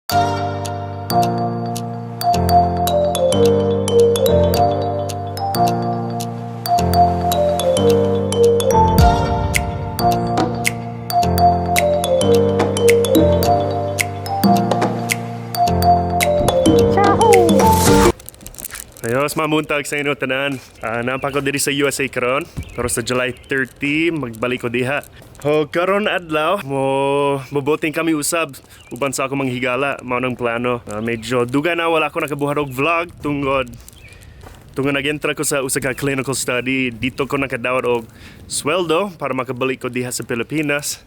Ayos, mamuntag sa inyo tanan. Naa pa ko diri sa USA karon, pero sa July 30 magbalik ko diha. Ho karon adlaw mo moboating kami usab uban sa ako manghigala, mao nang plano. Medyo duga na wala ko nakabuhat og vlog tungod nag-entra ko sa usa ka clinical study. Dito ko nakadawat og sweldo para makabalik ko diha sa Pilipinas.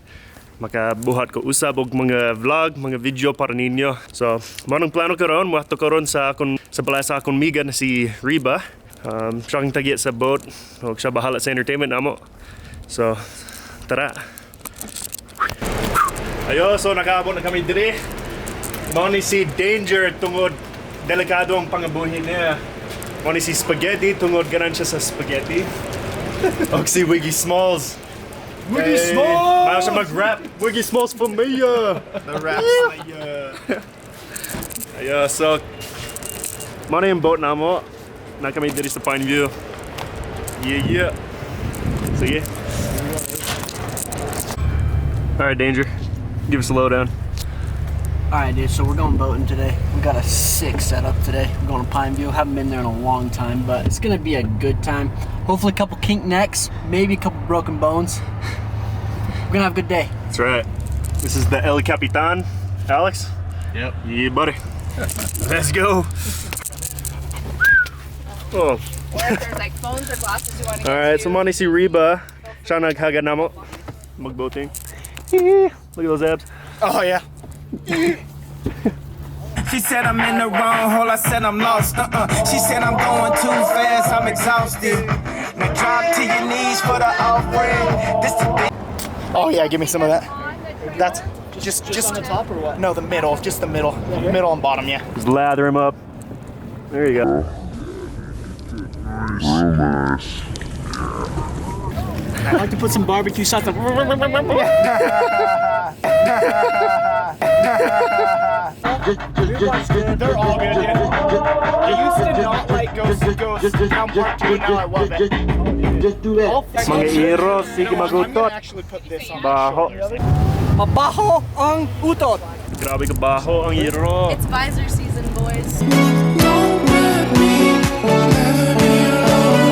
Makabuhat ko usab og mga vlog, mga video para ninyo. So, mao nang plano karon, moadto karon sa balay sa akong miga na si Reba. Siya ang tagiya sa boat, og siya bahala sa entertainment namo. So, tara. Ayo, so nakaabot na kami diri. Mao ni si Danger tungod delikado ang pangabuhi niya. Mao ni si Spaghetti tungod ganan siya sa spaghetti. Og si Wiggy Smalls. Wiggy Hey. Smalls! Maayo siya mag-rap. Wiggy Smalls for mayor! The rap slayer. Ayo, so mao na yung boat namo. Naa kami diri sa Pine View. Yeah. Sige. Alright, Danger. Give us a lowdown. All right, dude. So we're going boating today. We got a sick setup today. We're going to Pine View. Haven't been there in a long time, but it's gonna be a good time. Hopefully, a couple kink necks, maybe a couple broken bones. We're gonna have a good day. That's right. This is the El Capitan. Alex? Yep. Yeah, buddy. Let's go. Oh. Or if there's like phones or glasses you want to All right, so mao ni si Reba. Siya naghaga namo. Magboating. Look at those abs. Oh yeah. She said I'm in the wrong hole, I said I'm lost. Uh-uh. She said I'm going too fast, I'm exhausted. Now drop to your knees for the offering. This the thing. Oh yeah, give me some of that. That's just on the top or what? No, the middle, just the middle, middle and bottom. Yeah. Just lather him up. There you go. I like to put some barbecue sauce on. They're all good. Dude. I used to not like Ghost Ghost Town Part 2, now I love it. Just do that. Mga iro, sige I'm gonna magutot. actually put this on my Baho. shoulders. Mabaho ang utot. Grabe ka baho ang iro. It's visor season, boys. Don't let me, never be alone.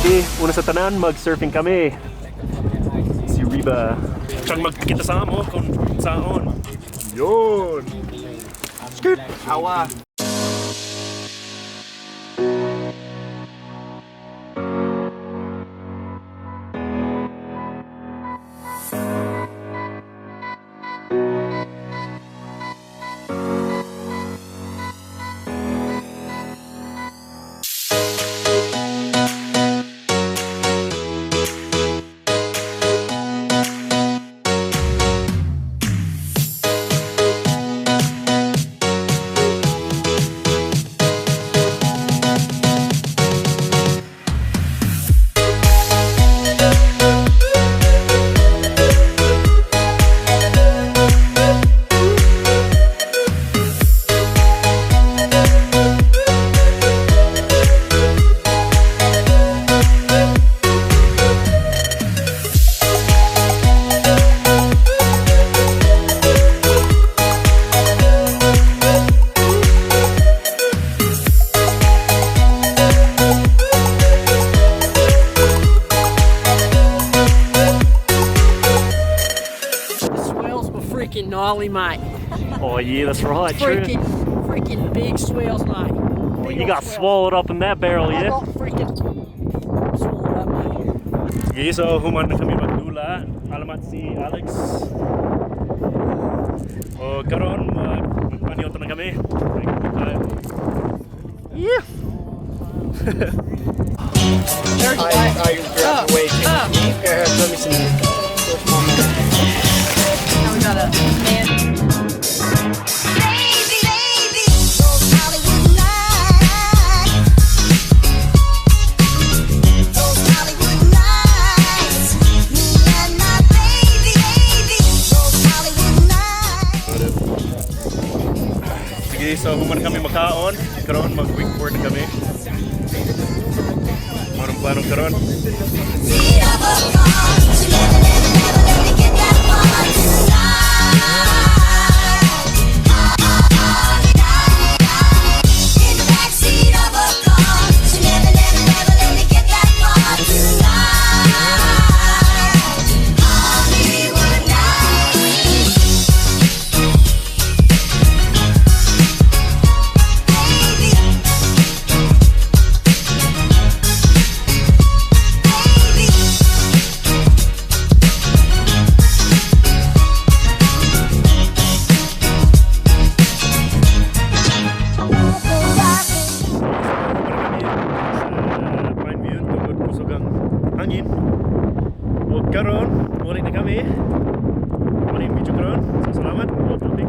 Eh, una sa tanan, mag-surfing kami. Si Reba. Siyang magkita sa amo kung saon. Yun! Skirt! Awa. The swells were freaking gnarly, mate. Oh yeah, that's right. True. Freaking big swells, mate. Oh, Big you old got swells. swallowed up in that barrel, I yeah? got freaking swallowed up, mate. Okay, so human na kami magdula. Alamat si Alex. O karon magpanyoto na kami. Yeah. I grabbed way too much meat. Here, here, let me see. Now we got a man. Baby, baby, those Hollywood nights. Those Hollywood nights. Me and my baby, baby, those Hollywood nights. Sige, so human kami makaon. Karon mag-wakeboard na kami. Marong plano karon. Seat of a car. She never, never, never let me get that far. In the backseat of a car. She never, never, never let me get that far. Tonight, Hollywood nights. Baby, baby. Human kami sa Pine View tungod kusog ang hangin. O karon, muli na kami. Muna yung video karon. So salamat. O, tubig.